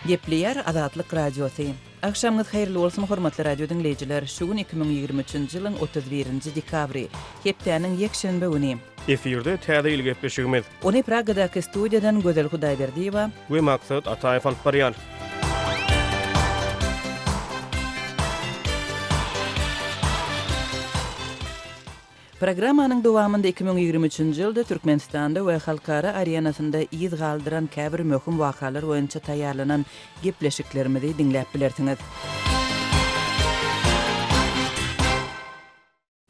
Gepleýär Azatlyk Radiosy. Agşamyňyz haýyrly bolsun hormatly radio diňleýjiler! Şu gün 2023-nji ýylyň 31-nji dekabry, hepdäniň ýekşenbe güni. Efirde Täze ýyl gepleşigimiz. Ony Pragadaky studiýadan Gözel Hudaýberdiýewa. We Maksat Ataýew alyp barýar. Programmanyň dowamynda 2023-nji ýylda Türkmenistanda we halkara arenasynda yz galdyran käbir möhüm wakalar boýunça taýýarlanan gepleşiklerimizi diňläp bilersiňiz.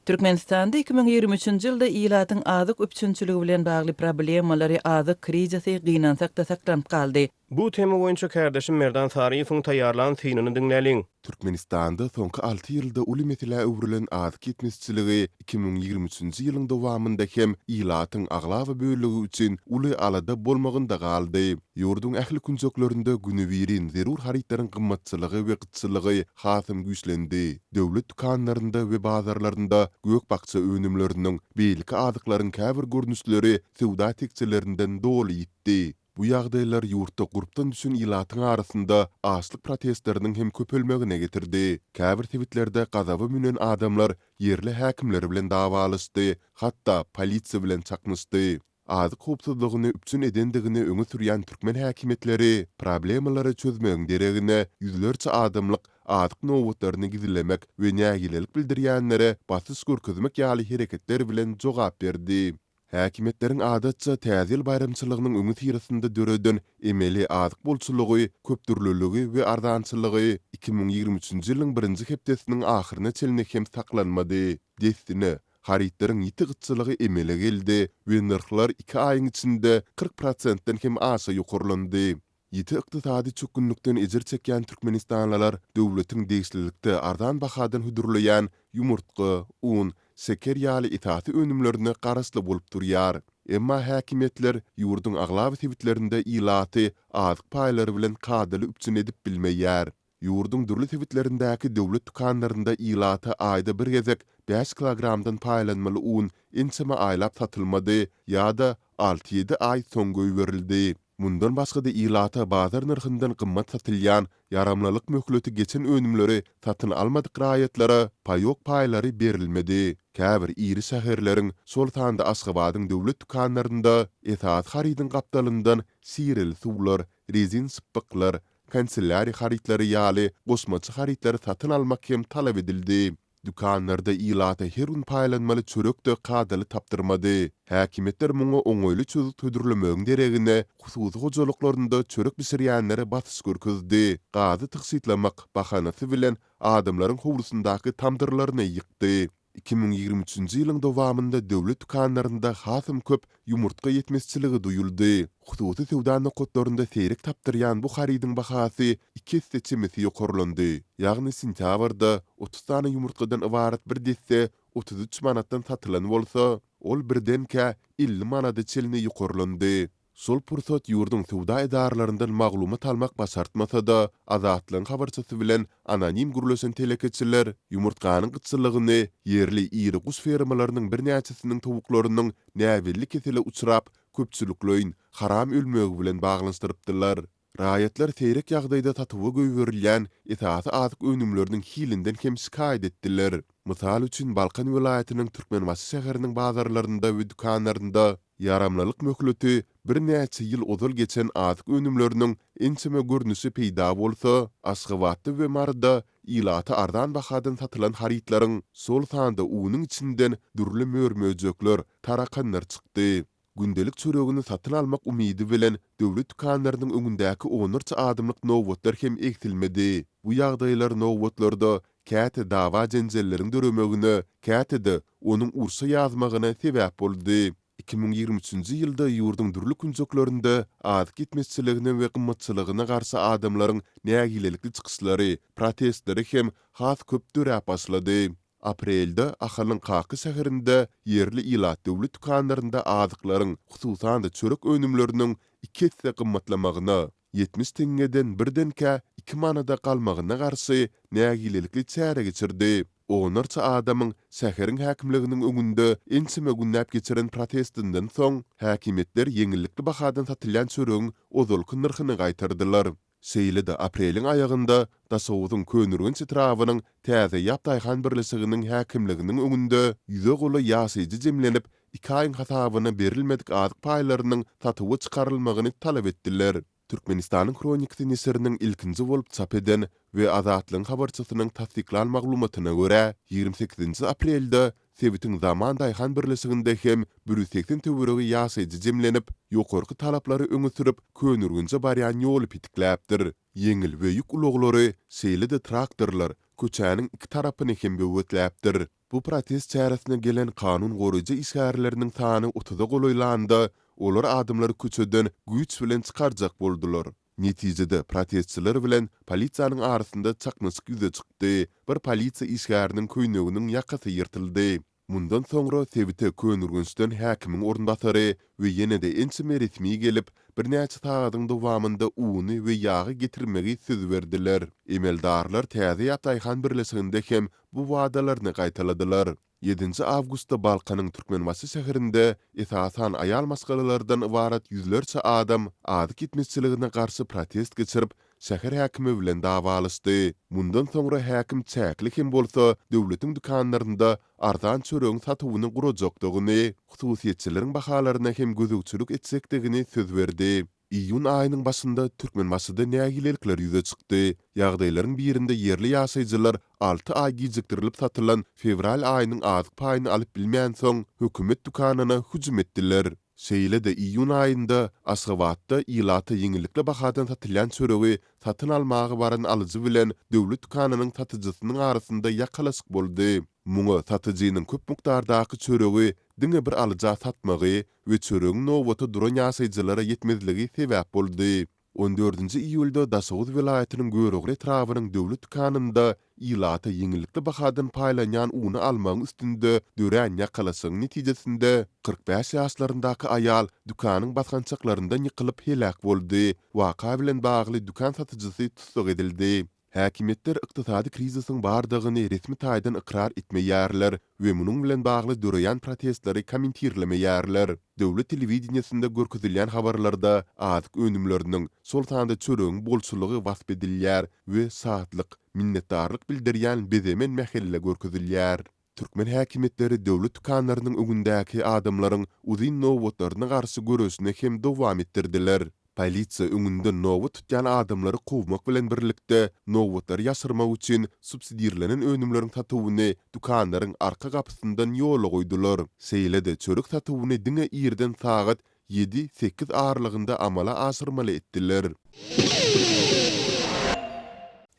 Türkmenistanda 2023-nji ýylda ilatyň azyk üpjünçiligi bilen bagly problemalary, azyk krizisi gynansak-da saklanyp galdy. Bu tema boýunça kärdeşim Merdan Saryýewiň taýýarlan synyny diňläliň. Türkmenistanda soňky alty ýylda uly meselä öwrülen azyk ýetmezçiligi 2023-nji ýylyň dowamynda hem ilatyň aglaba bölegi üçin uly alada bolmagynda galdy. Ýurduň ähli künjeklerinde günübirin zerur harytlaryň gymmatçylygy we gytçylygy hasam güýçlendi. Döwlet dükanlarynda we bazarlarynda gök-bakja önümleriniň, beýleki azyklaryň käbir görnüşleri söwda tekjelerinden doly ýitdi. Bu ýagdaýlar ýurtda gurpdan düşen ilatyň arasynda açlyk protestleriniň hem köpelmegine getirdi. Käbir sebitlerde gazaba münen adamlar ýerli häkimler bilen dawalaşdy, hatda polisiýa bilen çaknyşdy. Azyk howpsuzlygyny üpjün edendigini öňe sürýän türkmen häkimiýetleri problemalary çözmegiň deregine ýüzlerçe adamlyk azyk nobatlaryny gizlemek we nägilelik bildirýänlere basyş görkezmek ýaly hereketler bilen jogap berdi. Häkimiýetleriň adatça Täze ýyl baýramçylygynyň öňüsyrasynda döreden emeli azyk bolçulygy, köpdürlüligi we arzançylygy 2023-nji ýylyň birinji hepdesiniň ahyryna çenli hem saklanmady. Dessine, harytlaryň ýiti gytçylygy emele geldi we nyrhlar iki aýyň içinde 40 prosentden hem aşa ýokarlandy. Ýiti ykdysady çökgünlikden ejir çekýän türkmenistanlylar döwletiň degişlilikde arzan bahadan hödürleýän ýumurtga, un, şeker ýaly esasy önümlerine garaşly bolup durýar. Emma häkimiýetler ýurduň aglaba sebitlerinde ilaty azyk paýlary bilen kadaly üpjün edip bilmeýär. Ýurduň dürli sebitlerindäki döwlet dükanlarynda ilata aýda bir gezek bäş kilogramdan paýlanmaly un ençeme aýlap satylmady ýa-da alty-ýedi aý soň goýberildi. Mundan başga-da ilata bazar nyrhyndan gymmat satylýan, ýaramlylyk möhleti geçen önümleri satyn almadyk raýatlara paýok paýlary berilmedi. Käbir iri şäherleriň, şol sanda Aşgabadyň döwlet dükanlarynda esasy harydyň gapdalyndan şireli suwlar, rezin şypbyklar, kanselýariýa harytlary ýaly goşmaça harytlary satyn almak hem talap edildi. Dükanlarda ilata her gün paýlanmaly çörek-de kadaly tapdyrmady. Häkimiýetler muňa oňaýly çözgüt hödürlemegiň deregine, hususy hojalyklarynda çörek bişirýänlere basyş görkezdi, gazy tygşytlamak bahanasy bilen adamlaryň howlusyndaky tamdyrlaryny ýykdy. 2023-nji ýylyň dowamynda döwlet dükanlarynda hasam köp ýumurtga ýetmezçiligi duýuldy. Hususy söwda nokatlarynda seýrek tapdyrýan bu harydyň bahasy iki esse çemesi ýokarlandy. Ýagny sentýabrda 30 sany ýumurtgadan ybarat bir desse 33 manatdan satylan bolsa, ol birdenkä 50 manada çenli ýokarlandy. Şol pursat ýurduň söwda edaralaryndan maglumat almak başartmasa-da, Azatlygyň habarçysy bilen anonim gürleşen telekeçiler ýumurtganyň gytçylygyny ýerli iri guş fermalarynyň birnäçesiniň towuklarynyň näbelli kesele uçrap, köpçülikleýin haram ölmegi bilen baglanyşdyrypdylar. Raýatlar seýrek ýagdaýda satuwa goýberilýän esasy azyk önümleriniň hilinden hem şikaýat etdiler. Mysal üçin, Balkan welaýatynyň Türkmenbaşy şäheriniň bazarlarynda we dükanlarynda ýaramlylyk möhleti birnäçe ýyl ozal geçen azyk önümleriniň ençeme görnüşi peýda bolsa, Aşgabatda we Maryda ilata arzan bahadan satylan harytlaryň, şol sanda unuň içinden dürli mör-möjekler, tarakanlar çykdy. Gündelik çöregini satyn almak umydy bilen döwlet dükanlarynyň öňündäki onlarça adamlyk nobatlar hem egsilmedi. Bu ýagdaýlar nobatlarda käte dawa-jenjelleriň döremegine, käte-de onuň urşa ýazmagyna sebäp boldy. 2023-nji ýylda ýurduň dürli künjeklerinde azyk ýetmezçiligine we gymmatçylygyna garşy adamlaryň nägilelikli çykyşlary, protestleri hem has köp döräp başlady. Aprelde Ahalyň Kaka şäherinde ýerli ilat döwlet dükanlarynda azyklaryň, hususan-da çörek önümleriniň iki esse gymmatlamagyna, 70 teňňeden birdenkä iki manada galmagyna garşy nägilelikli çäre geçirdi. Onlarça adamyň şäheriň häkimliginiň öňünde ençeme günläp geçiren protestinden soň, häkimiýetler ýeňillikli bahadan satylýan çöregiň ozalky nyrhyny gaýtardylar. Şeýle-de apreliň aýagynda Daşoguzyň Köneürgenç etrabynyň Täze ýap daýhan birleşiginiň häkimliginiň öňünde ýüze golaý ýaşaýjy jemlenip, iki aýyň hasabyna berilmedik azyk paýlarynyň satuwa çykarylmagyny talap etdiler. Türkmenistanyň Hronikasy neşiriniň ilkinji bolup çap eden we Azatlygyň habarçysynyň tassyklan maglumatyna görä, 28 aprelde sebitiň Zaman daýhan birleşiginde hem 180 töweregi ýaşaýjy jemlenip, ýokarky talaplary öňe sürüp, Köneürgenje barýan ýoly petikläpdir. Ýeňil we ýük ulaglary, şeýle-de traktorlar köçäniň iki tarapyny hem böwetläpdir. Bu protest çäresine gelen kanun goraýjy işgärleriniň sany otuza golaýlanda, olar adamlary köçeden güýç bilen çykarjak boldular. Netijede, protestçiler bilen polisiýanyň arasynda çaknyşyk ýüze çykdy, bir polisiýa işgäriniň köýneginiň ýakasy ýyrtyldy. Mundan soňra sebite Köneürgençden häkimiň orunbasary we ýene-de ençeme resmi gelip, birnäçe sagadyň dowamynda uny we ýagy getirmegi söz berdiler. Emeldarlar Täze ýap daýhan birleşiginde hem bu wadalaryny gaýtaladylar. Ýedinji awgustda Balkanyň Türkmenbaşy şäherinde esasan aýal maşgalalardan ybarat ýüzlerçe adam azyk ýetmezçiligine garşy protest geçirip, şäher häkimi bilen dawalaşdy. Mundan soňra häkim çäkli hem bolsa döwletiň dükanlarynda arzan çöregiň satuwyny gurajakdygyny, hususyýetçileriň bahalaryna hem gözegçilik etjekdigini söz berdi. Iýun aýynyň başynda Türkmenbaşyda nägilelikler ýüze çykdy. Ýagdaýlaryň birinde ýerli ýaşaýjylar alty aý gijikdirilip satylan fewral aýynyň azyk paýyny alyp bilmänsoň, hökümet dükanyna hüjüm etdiler. Şeýle-de iýun aýynda Aşgabatda ilata ýeňillikli bahadan satylýan çöregi satyn almaga baran alyjy bilen döwlet dükanynyň satyjysynyň arasynda ýakalaşyk boldy. Muňa satyjynyň köp mukdardaky çöregi diňe bir alyja satmagy we çöregiň nobata duran ýaşaýjylara ýetmezligi sebäp boldy. On dördünji iýulda Daşoguz welaýatynyň Görogly etrabynyň döwlet dükanynda ilata ýeňillikli bahadan paýlanýan uny almagyň üstünde dörän ýakalaşygyň netijesinde 45 ýaşlaryndaky aýal dükanyň basgançaklaryndan ýykylyp heläk boldy. Waka bilen bagly dükan satyjysy tussag edildi. Häkimiýetler ykdysady krizisiň bardygyny resmi taýdan ykrar etmeýärler we munuň bilen bagly döreýän protestleri kommentirlemeýärler. Döwlet telewideniýesinde görkezilýän habarlarda azyk önümleriniň, şol sanda çöregiň bolçulygy wasp edilýär we şatlyk, minnetdarlyk bildirýän bezemen mähelle görkezilýär. Türkmen häkimiýetleri döwlet dükanlarynyň öňündäki adamlaryň uzyn nobatlaryna garşy göreşini hem dowam etdirdiler. Polisiýa öňünden nobat tutýan adamlary kowmak bilen birlikde, nobatlary ýaşyrmak üçin subsidirlenen önümleriň satuwyny dükanlaryň arka gapysyndan ýola goýdular. Şeýle-de çörek satuwyny diňe irden sagat ýedi-sekiz aralygynda amala aşyrmaly etdiler.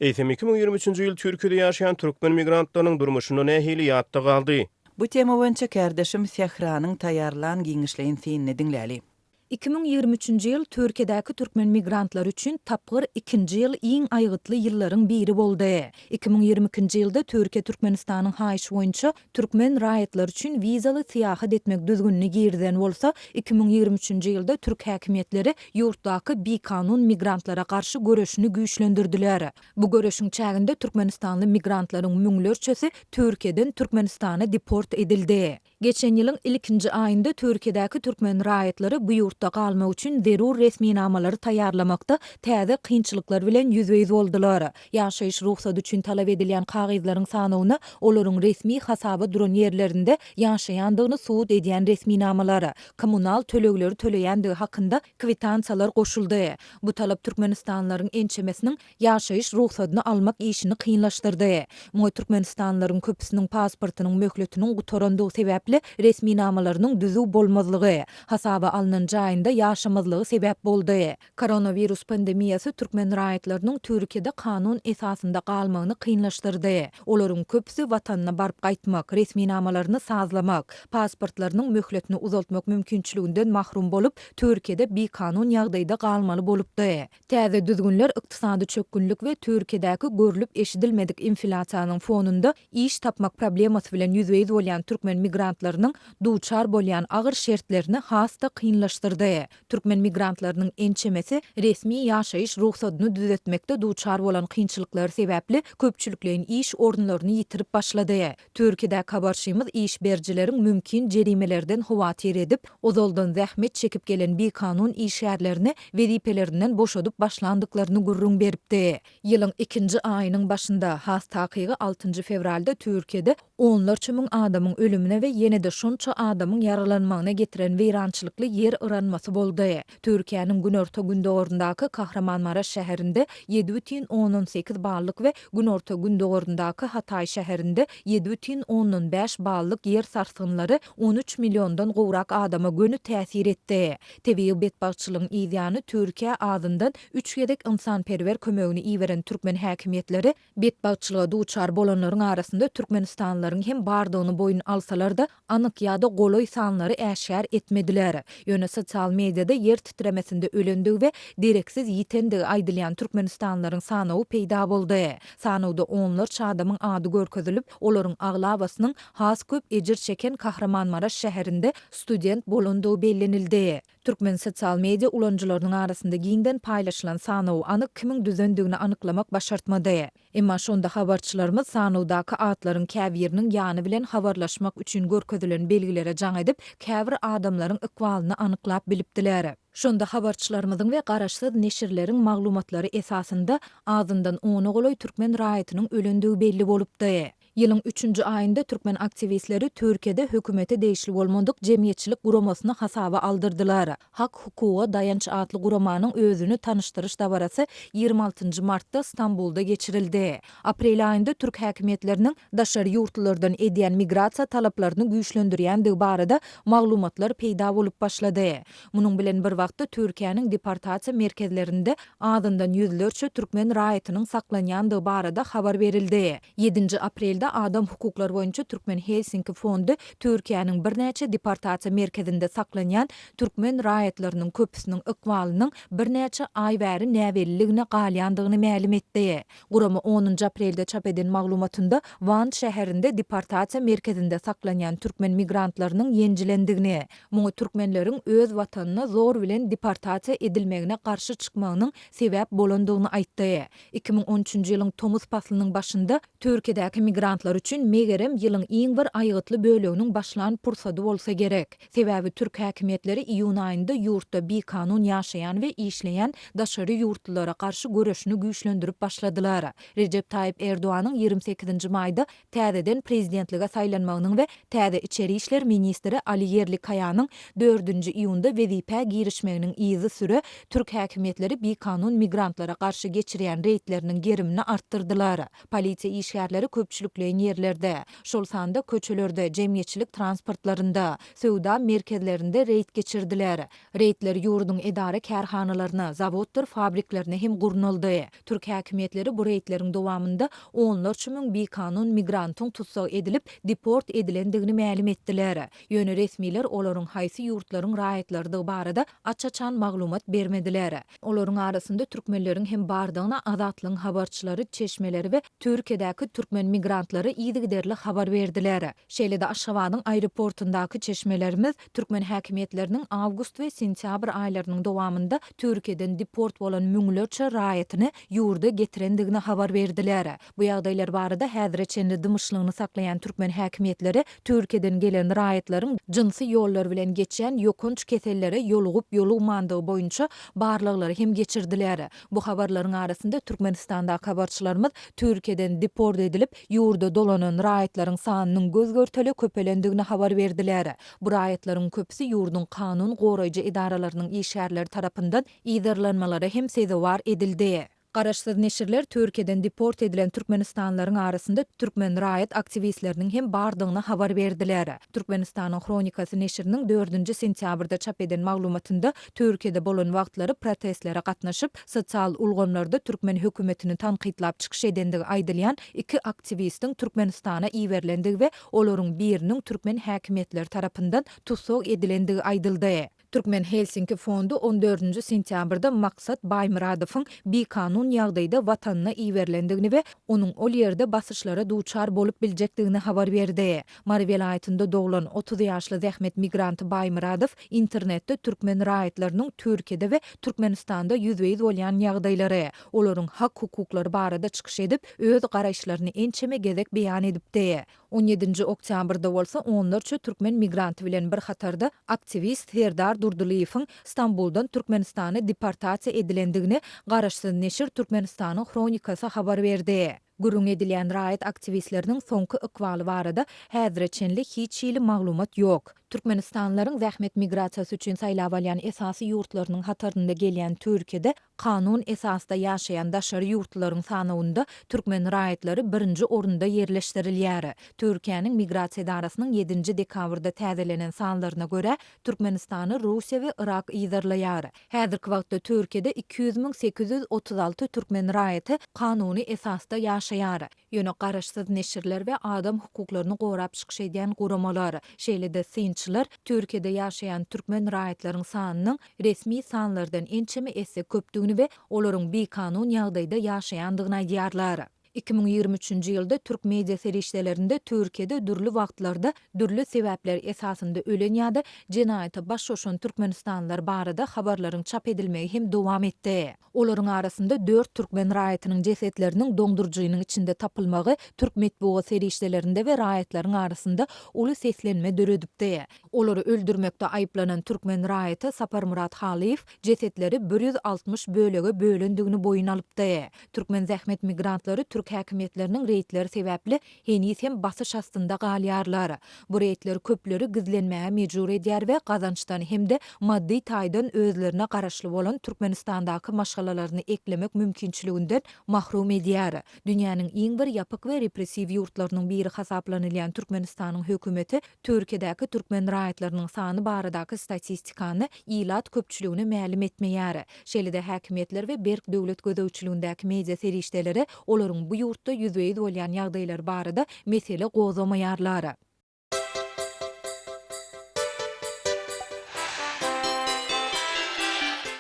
Eýsem, 2023-nji ýyl Türkiýede ýaşaýan türkmen migrantlarynyň durmuşynda nähili ýatda galdy? Bu tema boýunça kärdeşim Sähranyň taýýarlan giňişleýin synyny diňläli. 2023-nji ýyl Türkiýedäki türkmen migrantlary üçin tapgyr ikinji ýyl iň aýgytly ýyllaryň biri boldy. 2022-nji ýylda Türkiýe Türkmenistanyň haýyşy boýunça türkmen raýatlary üçin wizaly syýahat etmek düzgünini girizen bolsa, 2023-nji ýylda türk häkimiýetleri ýurtdaky bikanun migrantlara garşy göreşini güýçlendirdiler. Bu göreşiň çäginde türkmenistanly migrantlaryň müňlerçesi Türkiýeden Türkmenistana deport edildi. Geçen ýylyň ilkinji aýynda Türkiýedäki türkmen raýatlary bu ýurtda galmak üçin zerur resminamalary taýýarlamakda täze kynçylyklar bilen ýüzbe-ýüz boldular. Ýaşaýyş rugsady üçin talap edilýän kagyzlaryň sanawyna olaryň resmi hasaba duran ýerlerinde ýaşaýandygyny subut edýän resminamalar, kommunal tölegleri töleýändigi hakynda kwitansiýalar goşuldy. Bu talap türkmenistanlylaryň ençemesiniň ýaşaýyş rugsadyny almak işini kynlaşdyrdy. Muňa türkmenistanlylaryň köpüsiniň pasportynyň möhletiniň gutarandygy sebäpli resminamalarynyň düzüw bolmazlygy, hasaba alnan jaýynda ýaşamazlygy sebäp boldy. Koronawirus pandemiýasy türkmen raýatlarynyň Türkiýede kanun esasynda galmagyny kynlaşdyrdy. Olaryň köpüsi watanyna baryp gaýtmak, resminamalaryny sazlamak, pasportlarynyň möhletini uzaltmak mümkinçiliginden mahrum bolup, Türkiýede bikanun ýagdaýda galmaly bolupdy. Täze düzgünler ykdysady çökgünlik we Türkiýedäki görlüp-eşidilmedik inflýasiýanyň fonunda iş tapmak problemasy bilen ýüzbe-ýüz bolýan türkmen migrantlarynyň. migrantlarynyň duçar bolýan agyr şertlerini has-da kynlaşdyrdy. Türkmen migrantlarynyň ençemesi resmi ýaşaýyş rugsadyny düzetmekde duçar bolan kynçylyklary sebäpli köpçülikleýin iş orunlaryny ýitirip başlady. Türkiýedäki habarçymyz iş berijileriň mümkin jerimelerden howatyr edip, ozaldan zähmet çekip gelen bikanun işgärlerini wezipelerinden boşadyp başlandyklaryny gürrüň beripdi. Ýylyň ikinji aýynyň başynda, has takygy altynjy fewralda Türkiýede onlarça müň adamyň ölümine we ýene-de şonça adamyň ýaralanmagyna getiren weýrançylykly ýer yranmasy boldy. Türkiýäniň günorta-gündogaryndaky Kahramanmaraş şäherinde 7,8 ballyk we günorta-gündogaryndaky Hataý şäherinde 7,5 ballyk ýer sarsgynlary 13 milliondan gowrak adama göni täsir etdi. Tebigy betbagtçylygyň yzýany Türkiýä azyndan üç gezek ynsanperwer kömegini iberen türkmen häkimiýetleri betbagtçylyga duçar bolanlaryň arasynda türkmenistanlylaryň hem bardygyny boýun alsalar-da, anyk ýa-da golaý sanlary äşgär etmediler. Ýöne sosial mediada ýer titremesinde ölendigi we dereksiz ýitendigi aýdylýan türkmenistanlylaryň sanawy peýda boldy. Sanawda onlarça adamyň ady görkezilip, olaryň aglabasynyň has köp ejir çeken Kahramanmaraş şäherinde student bolandygy bellenildi. Türkmen sosial media ulanyjylarynyň arasynda giňden paýlaşylan sanawy anyk kimiň düzendigini anyklamak başartmady. Emma şonda habarçylarymyz sanawdaky atlaryň käbiriniň ýany bilen habarlaşmak üçin görkezilen belgilere jaň edip, käbir adamlaryň ykbalyny anyklap bilipdiler. Şonda habarçylarymyzyň we garaşsyz neşirleriň maglumatlary esasynda azyndan ona golaý türkmen raýatynyň ölendigi belli bolupdy. Ýylyň üçünji aýynda türkmen aktiwistleri Türkiýede hökümete degişli bolmadyk jemgyýetçilik guramasyny hasaba aldyrdylar. Hak-hukuga daýanç atly guramanyň özüni tanyşdyryş dabarasy 26 nji martda Stambulda geçirildi. Aprel aýynda türk häkimiýetleriniň daşary ýurtlulardan edýän migrasiýa talaplaryny güýçlendirýändigi barada maglumatlar peýda bolup başlady. Munuň bilen bir wagtda Türkiýäniň deportasiýa merkezlerinde azyndan ýüzlerçe türkmen raýatynyň saklanýandygy barada habar berildi. Ýedinji aprelde Adam hukuklary boýunça Türkmen Helsinki fondy Türkiýäniň birnäçe deportasiýa merkezinde saklanýan türkmen raýatlarynyň köpüsiniň ykbalynyň birnäçe aý bäri näbelliligine galýandygyny mälim etdi. Gurama onunjy aprelde çap eden maglumatynda Wan şäherinde deportasiýa merkezinde saklanýan türkmen migrantlarynyň ýenjilendigini, muňa türkmenleriň öz watanyna zor bilen deportasiýa edilmegine garşy çykmagynyň sebäp bolandygyny aýtdy. 2013-nji ýylyň tomus paslynyň başynda Türkiýedäki migrantlar üçin megerem ýylyň iň bir aýgytly böleginiň başlan pursady bolsa gerek. Sebäbi türk häkimiýetleri iýun aýynda ýurtda bikanun ýaşaýan we işleýän daşary ýurtlulara garşy göreşini güýçlendirip başladylar. Rejep Taýyp Erdoganyň 28-nji maýda täzeden prezidentlige saýlanmagynyň we täze içeri işler ministri Ali Ýerlikaýanyň dördünji iýunda wezipä girişmeginiň yzysüre türk häkimiýetleri bikanun migrantlara garşy geçirýän reýdleriniň gerimini artdyrdylar. Polisiýa işgärleri köpçülikleýin ýerlerde, şol sanda köçelerde, jemgyýetçilik transportlarynda, söwda merkezlerinde reýd geçirdiler. Reýdler ýurduň edara-kärhanalaryna, zawoddyr fabriklerine hem gurnaldy. Türk häkimiýetleri bu reýdleriň dowamynda onlarça müň bikanun migrantyň tussag edilip, deport edilendigini mälim etdiler. Ýöne resmiler olaryň haýsy ýurtlaryň raýatlarydygy barada aç-açan maglumat bermediler. Olaryň arasynda türkmenleriň hem bardygyny Azatlygyň habarçylary, çeşmeleri we Türkiýedäki türkmen migrantlary yzygiderli habar berdiler. Şeýle-de Aşgabadyň aeroportundaky çeşmelerimiz Türkmen häkimiýetleriniň awgust we sentýabr aýlarynyň dowamynda Türkiýeden deport bolan müňlerçe raýatyny ýurda getirendigini habar berdiler. Bu ýagdaýlar barada häzire çenli dymyşlygyny saklaýan türkmen häkimiýetleri Türkiýeden gelen raýatlaryň jynsy ýollar bilen geçýän ýokanç kesellere ýolugyp-ýolugmandygy boýunça barlaglary hem geçirdiler. Bu habarlaryň arasynda Türkmenistandaky habarçylarymyz Türkiýeden deport edilip, ýurda dolanan raýatlaryň sanynyň göz-görtele köpelendigini habar berdiler. Bu raýatlaryň köpüsi ýurduň kanun goraýjy edaralarynyň işgärleri tarapyndan yzarlanmalara hem sezewar edildi. Garaşsyz neşirler Türkiýeden deport edilen türkmenistanlylaryň arasynda türkmen raýat aktiwistleriniň hem bardygyny habar berdiler. Türkmenistanyň Hronikasy neşiriniň dördünji sentýabrda çap eden maglumatynda Türkiýede bolan wagtlary protestlere gatnaşyp, sosial ulgamlarda türkmen hökümetini tankytlap çykyş edendigi aýdylýan iki aktiwistiň Türkmenistana iberilendigi we olaryň biriniň türkmen häkimiýetleri tarapyndan tussag edilendigi aýdyldy. Türkmen Helsinki fondy on dördünji sentýabrda Maksat Baýmyradowyň bikanun ýagdaýda watanyna iberilendigini we onuň ol ýerde basyşlara duçar bolup biljekdigini habar berdi. Mary welaýatynda doglan, 30 ýaşly zähmet migranty Baýmyradow internetde türkmen raýatlarynyň Türkiýede we Türkmenistanda ýüzbe-ýüz bolýan ýagdaýlary, olaryň hak-hukuklary barada çykyş edip, öz garaýyşlaryny ençeme gezek beýan edipdi. On ýedinji oktýabrda bolsa onlarça türkmen migranty bilen bir hatarda aktiwist Serdar Durdylyýewiň Stambuldan Türkmenistana deportasiýa edilendigini garaşsyz neşir Türkmenistanyň Hronikasy habar berdi. Gürrüň edilýän raýat aktiwistleriniň soňky ykbaly barada häzire çenli hiç hili maglumat ýok. Türkmenistanlylaryň zähmet migrasiýasy üçin saýlap alýan esasy ýurtlarynyň hatarynda gelýän Türkiýede Kanun esasda ýaşaýan daşary ýurtlularyň sanawynda türkmen raýatlary birinji orunda ýerleşdirilýär. Türkiýäniň Migrasiýa edarasynyň ýedinji dekabrda täzelenen sanlaryna görä, Türkmenistany Russiýa we Yrak yzarlaýar. Häzirki wagtda Türkiýede 200 836 türkmen raýaty kanuny esasda ýaşaýar. Ýöne garaşsyz neşirler we adam hukuklaryny gorap çykyş edýän guramalar, şeýle-de synçylar Türkiýede ýaşaýan türkmen raýatlaryň sanynyň resmi sanlardan ençeme esse köpdügini we olaryň bikanun ýagdaýda ýaşaýandygyny aýdýarlar. 2023-nji ýylda türk media serişdelerinde Türkiýede dürli wagtlarda dürli sebäpler esasynda ölen ýa-da jenaýata baş goşan türkmenistanlylar barada habarlaryň çap edilmegi hem dowam etdi. Olaryň arasynda dört türkmen raýatynyň jesetleriniň doňduryjynyň içinde tapylmagy türk metbugat serişdelerinde we raýatlaryň arasynda uly seslenme döredipdi. Olary öldürmekde aýyplanan türkmen raýaty Saparmyrat Halyýew jesetleri 160 bölege bölendigini boýun alypdy. Türkmen zähmet migrantlary türk häkimiýetleriniň reýdleri sebäpli heniz hem basyş astynda galýarlar. Bu reýdler köpleri gizlenmäge mejbur edýär we gazançdan hem-de maddy taýdan özlerine garaşly bolan Türkmenistandaky maşgalalaryny eklemek mümkinçiliginden mahrum edýär. Dünýäniň iň bir ýapyk we repressiw ýurtlarynyň biri hasaplanylýan Türkmenistanyň hökümeti Türkiýedäki türkmen raýatlarynyň sany baradaky statistikany ilat köpçüligine mälim etmeýär. Şeýle-de häkimiýetler we berk döwlet gözegçiligindäki media serişdeleri olaryň bu ýurtda ýüzbe-ýüz bolýan ýagdaýlary barada mesele gozgamaýarlar.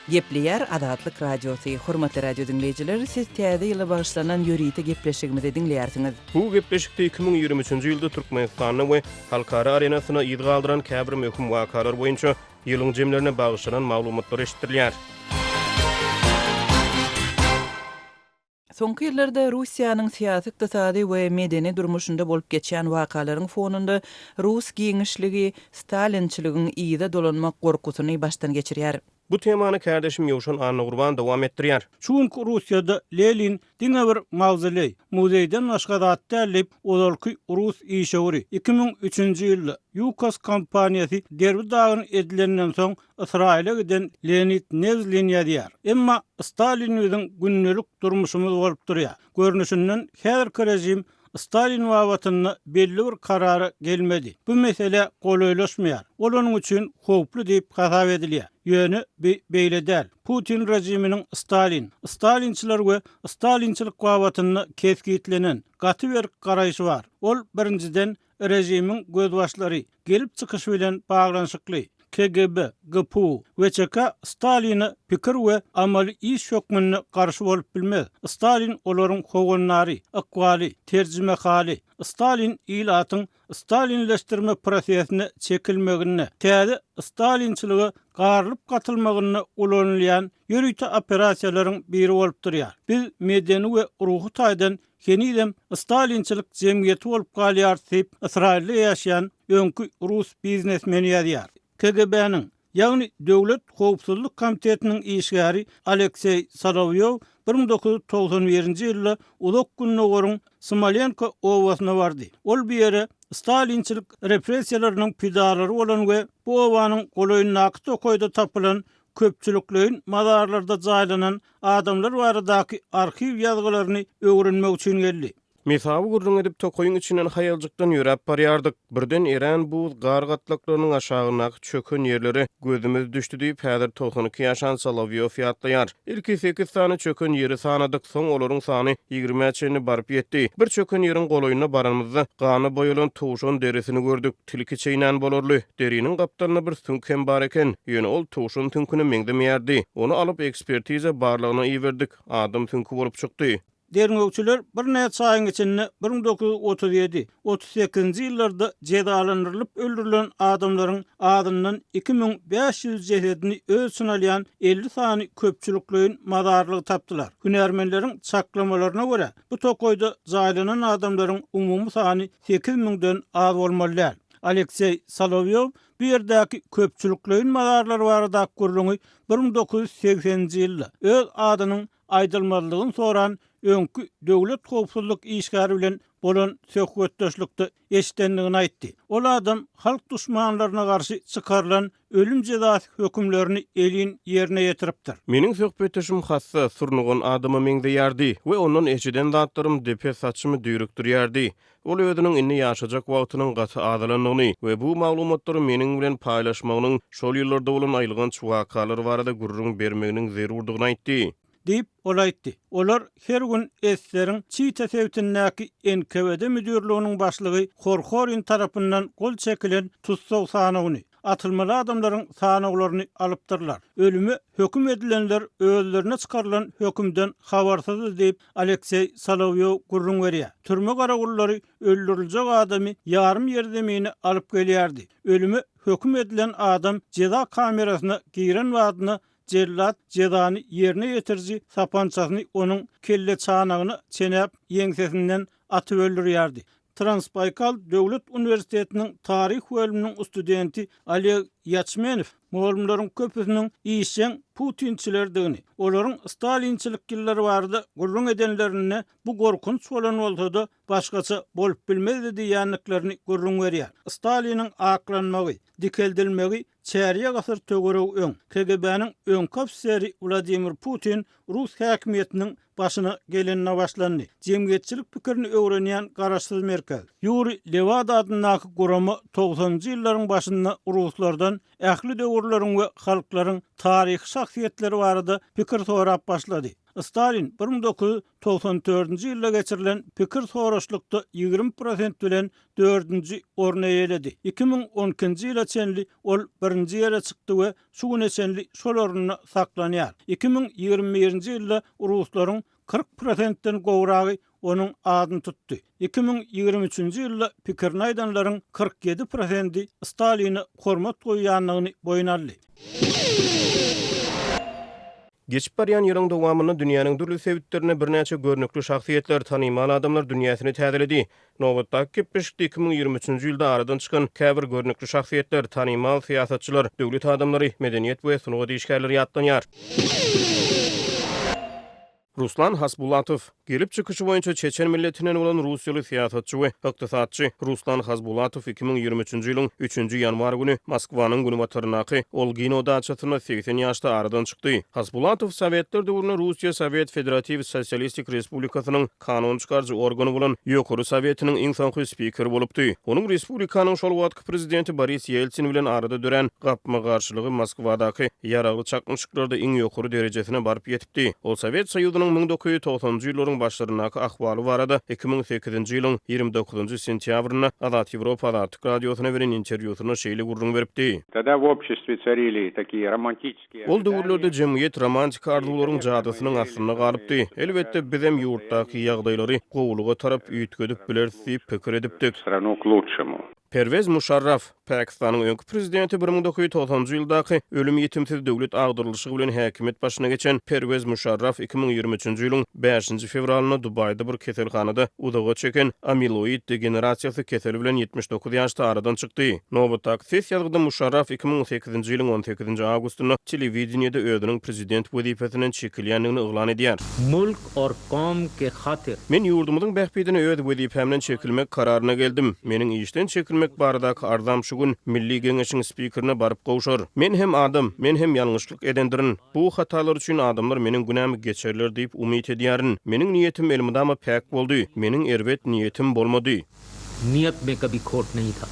Gepleýär Azatlyk Radiosy, Hormatly radio diňleýjiler, siz Täze ýyla bagyşlanan ýörite gepleşigimizi diňleýärsiňiz. Bu gepleşikde 2023-nji ýylda Türkmenistanda we halkara arenasynda yz galdyran käbir möhüm wakalar boýunça Ýylyň jemlerine bagyşlanan maglumatlar eşitdirilýär. Soňky ýyllarda Russiýanyň syýasy-ykdysady we medeni durmuşynda bolup geçýän wakalaryň fonunda rus giňişligi stalinçiligiň yza dolanmak gorkusyny başdan geçirýär. Bu temany kärdeşim Ýowşan Annagurban dowam etdirýär. Şu günki Russiýada Lenin diňe bir mawzoleý, muzeýden başga zat däl diýip, ozalky rus işewüri, 2003-nji ýylda Ýukos kompaniýasy derbi-dagyn edilenden soň Ysraýyla giden Leonid Newzlin ýazýar. Emma Stalin biziň gündelik durmuşymyz bolup durýar. Görnüşinden, häzirki režim Stalin babatynda belli bir karara gelmedi. Bu meselä golaýlaşmaýar. Ol onuň üçin howply diýip hasap edilýär. Ýöne bi beýle däl. Putin režiminiň Stalin, stalinçiler we stalinçilik babatynda kesgitlenen, gaty berk garaýşy bar. Ol, birinjiden, režimiň gözbaşlary, gelip çykyşy bilen baglanyşykly. KGB, GPU, WÇK Staline pikir we amaly iş hökmünde garşy bolup bilmez. Stalin olaryň howandary, ykbaly, terjimehaly. Stalin ilatyň stalinleşdirme prosesine çekilmeginde, täze stalinçilige garylyp-gatylmagynda ulanylýan ýörite operasiýalaryň biri bolup durýar. Biz medeni we ruhy taýdan henizem stalinçilik jemgyýeti bolup galýarys diýip, Ysraýylda ýaşaýan öňki rus biznesmeni ýazýar. KGB-niň, ýagny Döwlet howpsuzlyk komitetiniň işgäri Alekseý Solowýow 1991-nji ýylda Uzak Gündogaryň Smolenko obasyna bardy. Ol bu ýere stalinçilik repressiýalarynyň pidalary bolan we bu obanyň golaýyndaky tokaýda tapylan köpçülikleýin mazarlarda jaýlanan adamlar baradaky arhiw ýazgylaryny öwrenmek üçin geldi. Mesawy gürrüň edip, tokaýyň içinden haýaljykdan ýöräp barýardyk. Birden erän buz gar gatlaklarynyň aşagyndaky çöken ýerlere gözümiz düşdi diýip, häzir 92 ýaşan Solowýow ýatlaýar. Ilki sekiz sany çöken ýeri sanadyk, soň olaryň sany ýigrimä çenli baryp ýetdi. Bir çöken ýeriň golaýyna baranymyzda, gana boýalan towşan derisini gördük. Tilki çeýnän bolarly. Deriniň gapdalynda bir süňk hem bar eken. Ýöne ol towşan süňküne meňzemeýärdi. Ony alyp, ekspertiza barlagyna iberdik. Adam süňki bolup çykdy. Derňewçiler birnäçe aýyň içinde 1937, 38-nji ýyllarda jezalandyrylyp öldürilen adamlaryň azyndan 2500 jesedini öz içine alýan 50 sany köpçülikleýin mazarlygy tapdylar. Hünärmenleriň çaklamalaryna görä, bu tokaýda jaýlanan adamlaryň umumy sany sekiz müňden az bolmaly däl. Alekseý Solowýow bu ýerdäki köpçülikleýin mazarlar baradaky gürrüňi 1980-nji ýylda öz adynyň aýdylmazlygyny soran öňki döwlet howpsuzlyk işgäri bilen bolan söhbetdeşlikde eşidendigini aýtdy. Ol adam halk duşmanlaryna garşy çykarylan ölüm jezasy hökümlerini elin ýerine ýetiripdir. Meniň söhbetdeşim hassa, surnugan adama meňzeýärdi we ondan eşiden zatlarym depe saçymy düýrükdirýärdi. Ol özüniň indi ýaşajak wagtynyň gaty azalandygyny we bu maglumatlary meniň bilen paýlaşmagynyň şol ýyllarda bolan aýylganç wakalar barada gürrüň bermeginiň zerurdygyny aýtdy. Diýip, ol aýtdy. Olar her gün Esseriň Çita sebitindäki NKWD müdirliginiň başlygy Horhorin tarapyndan gol çekilen tussag sanawyny, atylmaly adamlaryň sanawlaryny alypdyrlar. Ölüme höküm edilenler özlerine çykarylan hökümden habarsyzdy diýip, Alekseý Solowýow gürrüň berýär. Türme garawullary öldüriljek adamy ýarym ýerzemine alyp gelýärdi. Ölüme höküm edilen adam jeza kamerasyna giren badyna jellat jezany ýerine ýetiriji sapançasyny onuň kelleçanagyna çenäp ýeňsesinden atyp öldürýärdi. Transbaýkal döwlet uniwersitetiniň taryh bölüminiň studenti Oleg Ýaçmenow mugallymlaryň köpüsiniň işjeň putinçilerdigini, olaryň stalinçilik ýyllary barada gürrüň edenlerinde bu gorkunç bolan bolsa-da, başgaça bolup bilmezdi diýýändiklerini gürrüň berýär. Staliniň aklanmagy, dikeldilmegi çärýek asyr töweregi öň, KGB-niň öňki ofiseri Wladimir Putin rus häkimiýetiniň başyna gelenine başlandy. Jemgyýetçilik pikirini öwrenýän garaşsyz merkez, Ýuriý Lewada adyndaky gurama togsanynjy ýyllaryň başynda ruslardan ähli döwürleriň we halklaryň taryhy şahsyýetleri barada pikir sorap başlady. Stalin 1994-nji ýylda geçirilen pikir soraşlykda 20 prosent bilen dördünji orny eýeledi. 2012-nji ýyla çenli ol birinji ýere çykdy we şu güne çenli şol orunda saklanýar. 2021-nji ýylda ruslaryň 40 prosentden gowragy onuň adyny tutdy. 2023-nji ýylda pikirini aýdanlaryň 47 prosendi Staline hormat goýýandygyny boýun aldy. Geçip barýan ýylyň dowamynda dünýäniň dürli sebitlerinde birnäçe görnükli şahsyýetler, tanymal adamlar dünýäsini täzeledi. Nobatdaky gepleşikde 2023-nji ýylda aradan çykan käbir görnükli şahsyýetler, tanymal syýasatçylar, döwlet adamlary, medeniýet we sungat işgärleri ýatlanýar. Ruslan Hasbulatow, gelip çykyşy boýunça çeçen milletinden bolan russiýaly syýasatçy we ykdysatçy Ruslan Hasbulatow 2023-nji ýylyň üçünji ýanwar güni Moskwanyň günbataryndaky Olgino daçasynda 80 ýaşda aradan çykdy. Hasbulatow sowetler döwründe Russiýa Sowet Federatiw Sosialistik Respublikasynyň kanun çykaryjy organy bolan Ýokary Sowetiniň iň soňky spikeri bolupdy. Onuň respublikanyň şol wagtky prezidenti Boris Ýeltsin bilen arada dörän gapma-garşylygy Moskwadaky ýaragly çaknyşyklarda iň ýokary derejesine baryp ýetipdi. Ol Sowet Soýuzynyň 1990-njy ýyllaryň başlaryndaky ahwaly barada 2008-nji ýylyň 29-njy sentýabrynda Azat Ýewropa Azatlyk Radiosyna beren interwýusynda şeýle gürrüň beripdi. Togda w obşestwe tsarili takie romantiçeskiýe Ol döwürlerde jemgyýet romantiki arzuwlaryň jadysynyň astynda galypdy. Elbetde, bizem ýurtdaky ýagdaýlary gowulyga tarap üýtgedip bileris diýip pikir edipdik. Stranu k lutşemu. Perwez Muşarraf, Pakistanyň öňki prezidenti 1990-njy ýyldaky ölüm-ýitimsiz döwlet agdarylyşygy bilen häkimiýet başyna geçen Perwez Muşarraf 2023-nji ýylyň bäşinji fewralynda Dubaýda bir keselhanada uzaga çeken amiloid degenerasiýasy keseli bilen 79 ýaşda aradan çykdy. Nobatdaky ses ýazgyda Muşarraf 2018-nji ýylyň on sekizinji awgustynda telewideniýede özüniň prezident wezipesinden çekilýändigini yglan edýär. Mulk aur kaum ke hatir. Men ýurdumyzyň bähbidine öz wezipämden çekilmek kararyna geldim. Meniň işden çekilmek. etmek baradaky arzam şu gün Milli Geňeşiň spikerine baryp gowşar. Men hem adam, men hem ýalňyşlyk edendirin. Bu hatalar üçin adamlar meniň günämi geçerler diýip umyt edýärin. Meniň niýetim elmydama päk boldy, meniň erbet niýetim bolmady. Niýet me kabi khot nahi tha.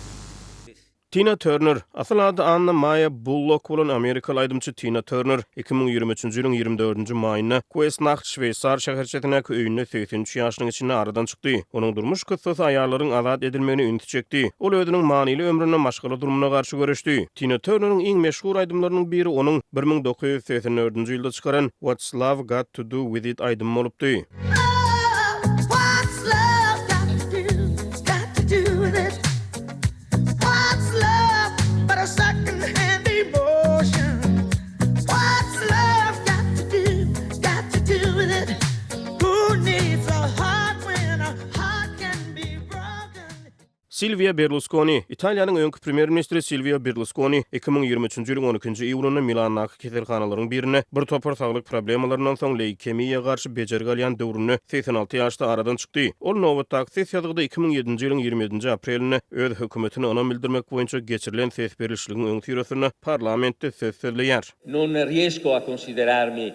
Tina Turner, asyl ady Anna Maýa Bullok bolan amerikaly aýdymçy Tina Turner 2023-nji ýylyň 24-nji maýynda Kuesnaht şweýsar şäherçesindäki öýünde 83 ýaşynyň içinde aradan çykdy. Onuň durmuş kyssasy aýallaryň azat edilmegine ünsi çekdi. Ol özüniň manyly ömründe maşgala zulmuna garşy göreşdi. Tina Turneriň iň meşhur aýdymlarynyň biri onuň 1984-nji ýylda çykaran What's Love Got To Do With It aýdymy bolupdy. Silwio Berluskoni, Italiýanyň öňki premýer-ministri Silwio Berluskoni 2023-nji ýylyň on ikinji iýulynda Milandaky keselhanalaryň birinde bir topar saglyk problemalaryndan soň leýkemiýa garşy bejergi alýan döwründe 86 ýaşda aradan çykdy. Ol nobatdaky ses ýazgyda 2007-nji ýylyň 27-nji aprelinde öz hökümetine ynam bildirmek boýunça geçirilen ses berlişligiň öňüsyrasynda parlamentde söz sözleýär. Non riesco a considerarmi.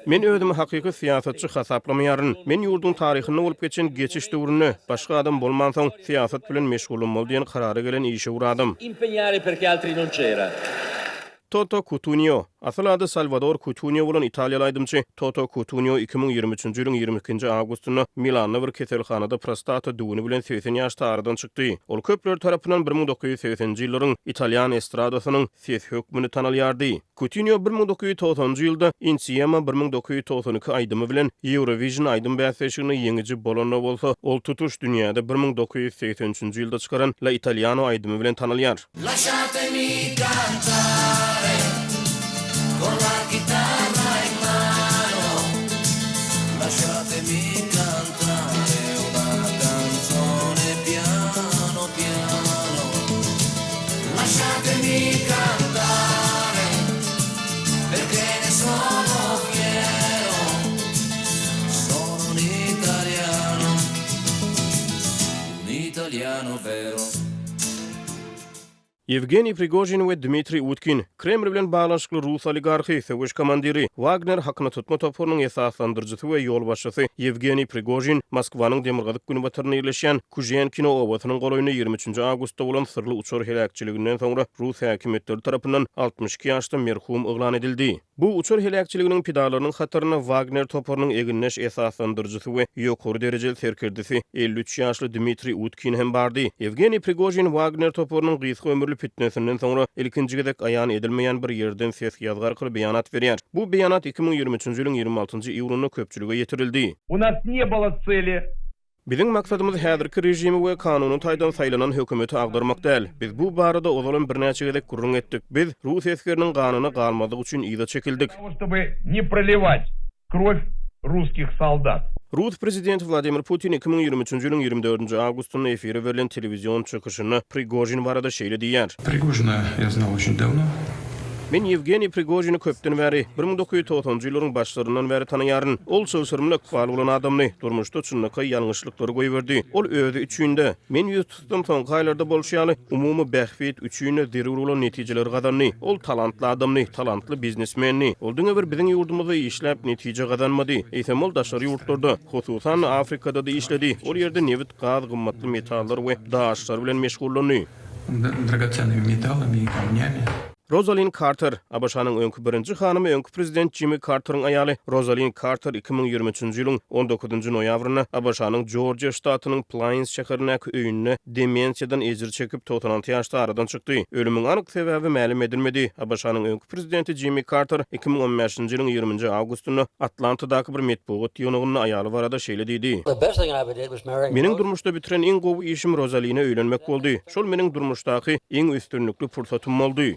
Men özümi hakyky syýasatçy hasaplamaýaryn. Men ýurduň taryhynda bolup geçen geçiş döwründe, başga adam bolmansoň, syýasat bilen meşgullanmaly diýen karara gelen işewür adam. Impegnare perché altri non c'era. Toto Kutunio, asyl ady Salwador Kutunio bolan italiýaly aýdymçy Toto Kutunio 2023-nji ýylyň 22-nji awgustynda Milanda bir keselhanada prostata düwüni bilen 80 ýaşda aradan çykdy. Ol köpler tarapyndan 1980-nji ýyllaryň italýan estradasynyň sesi hökmünde tanalýardy. Kutinio 1990-njy ýylda Insieme 1992 aýdymy bilen Eurovision aýdym bäsleşiginde ýeňiji bolan-da bolsa, ol tutuş dünýäde 1983-nji ýylda çykaran La Italiano aýdymy bilen tanalýar. Lasciatemi cantare con la chitarra in mano Lasciatemi cantare una canzone piano piano Lasciatemi cantare perché ne sono fiero Sono un italiano un italiano vero. Ýewgeniý Prigožin we Dmitriý Utkin, Kreml bilen baglanyşykly rus oligarhy, söweş komandiri, Wagner hakyna tutma toparynyň esaslandyryjysy we ýolbaşçysy Ýewgeniý Prigožin Moskwanyň demirgazyk-günbatarynda ýerleşýän Kuženkino obasynyň golaýynda 23-nji awgustda bolan syrly uçar heläkçiliginden soňra rus häkimiýetleri tarapyndan 62 ýaşda merhum yglan edildi. Bu uçar heläkçiliginiň pidalarynyň hatarynda Wagner toparynyň egindeş esaslandyryjysy we ýokary derejeli serkerdesi, 53 ýaşly Dmitriý Utkin hem bardy. Ýewgeniý Prigožin Wagner toparynyň gysga ömürli pitnesinden soňra ilkinji gezek aýan edilmeýän bir ýerden ses ýazgy arkaly beýanat berýär. Bu beýanat 2023-nji ýylyň 26-njy iýulynda köpçülige ýetirildi. U nas ne bylo tseli Biziň maksadymyz häzirki režimi we kanuny taýdan saýlanan hökümeti agdarmak däl. Biz bu barada ozalam birnäçe gezek gürrüň etdik. Biz rus esgeriniň ganyna galmazlyk üçin yza çekildik. Rus prezidenti Wladimir Putin 2023-nji ýylyň 24-nji awgustynda efire berlen telewizion çykyşynda Prigožin barada şeýle diýýär. Prigožina ýa znal oçin dawno. Men Ýewgeniý Prigožini köpden bäri, 1990-njy ýyllaryň başlaryndan bäri tanaýaryn. Ol çylşyrymly ykbaly bolan adamdy. Durmuşda çynlakaý ýalňyşlyklary goýberdi. Ol özi üçin-de, men ýüz tutsam soňky aýlarda bolşy ýaly, umumy bähbit üçin-de zerur bolan netijeleri gazandy. Ol talantly adamdy, talantly biznesmendi. Ol diňe bir biziň ýurdumyzda işläp netije gazanmady, eýsem ol daşary ýurtlarda, hususan-da Afrikada-da işledi. Ol ýerde nebit, gaz, gymmatly metallar we daşlar bilen meşgullandy. Dragocennymi metallami i kamnýami. Rozalin Karter, ABŞ-nyň öňki birinji hanymy, öňki prezident Jimmi Karteriň aýaly Rozalin Karter 2023-nji ýylyň on dokuzynjy noýabrynda ABŞ-nyň Jorjiýa ştatynyň Plaýns şäherindäki öýünde demensiýadan ejir çekip, 96 ýaşda aradan çykdy. Ölümiň anyk sebäbi mälim edilmedi. ABŞ-nyň öňki prezidenti Jimmi Karter 2015-nji ýylyň ýigriminji awgustynda Atlantadaky bir metbugat ýygnagynda aýaly barada şeýle diýdi. Meniň durmuşda bitiren iň gowy işim Rozaline öýlenmek boldy. Şol meniň durmuşdaky iň üstünlikli pursatym boldy.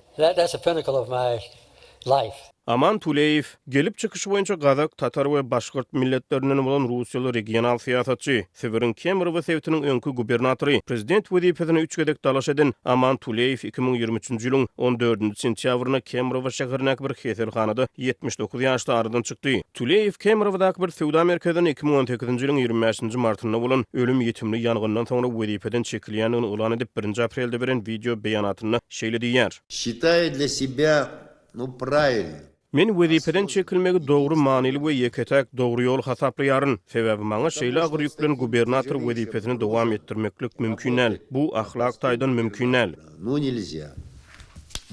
Aman Tuleýew, gelip çykyşy boýunça gazak, tatar we başgyrt milletlerinden bolan russiýaly regional syýasatçy, Sibiriň Kemerowo sebitiniň öňki gubernatory, prezident wezipesine üç gezek dalaş eden Aman Tuleýew 2023-nji ýylyň on dördünji sentýabrynda Kemerowo şäherindäki bir keselhanada 79 ýaşda aradan çykdy. Tuleýew Kemerowodaky bir söwda merkezinde 2018-nji ýylyň 25-nji martynda bolan ölüm-ýitimli ýangyndan soňra wezipeden çekilýändigini yglan edip, birinji aprelde beren wideo beýanatynda şeýle diýýär. Считаю для себя, nu, правильным. Men wezipeden çekilmegi dogry, manyly we ýeke-täk dogry ýol hasaplaýaryn. Sebäbi maňa şeýle agyr ýük bilen gubernator wezipesini dowam etdirmeklik mümkin däl. Bu ahlak taýdan mümkin däl. Nu, nelzýa.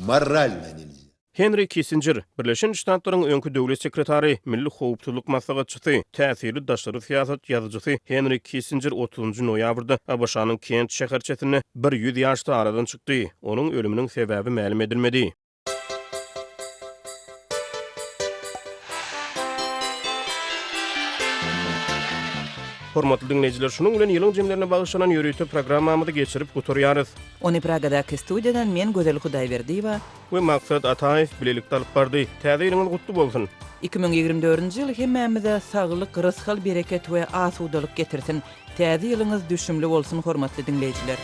Moralno nelzýa. Henri Kissinjer, Birleşen Ştatlaryň öňki döwlet sekretary, milli howpsuzlyk maslahatçysy, täsirli daşary syýasat ýazyjysy Henri Kissinjer otuzynjy noýabrda ABŞ-nyň Kent şäherçesinde 100 ýaşda aradan çykdy. Onuň ölüminiň sebäbi mälim edilmedi. Hormatly diňleýjiler, şunuň bilen ýylyň jemlerine bagyşlanan ýörite programmamyzy geçirip gutarýarys. Ony Pragadaky studiýadan men Gözel Hudaýberdiýewa. We Maksat Ataýew bilelikde alyp bardy. Täze ýylyňyz gutly bolsun! 2024-nji ýyl hemmämize saglyk, rysgal-bereket we asudalyk getirsin! Täze ýylyňyz düşümli bolsun hormatly diňleýjiler!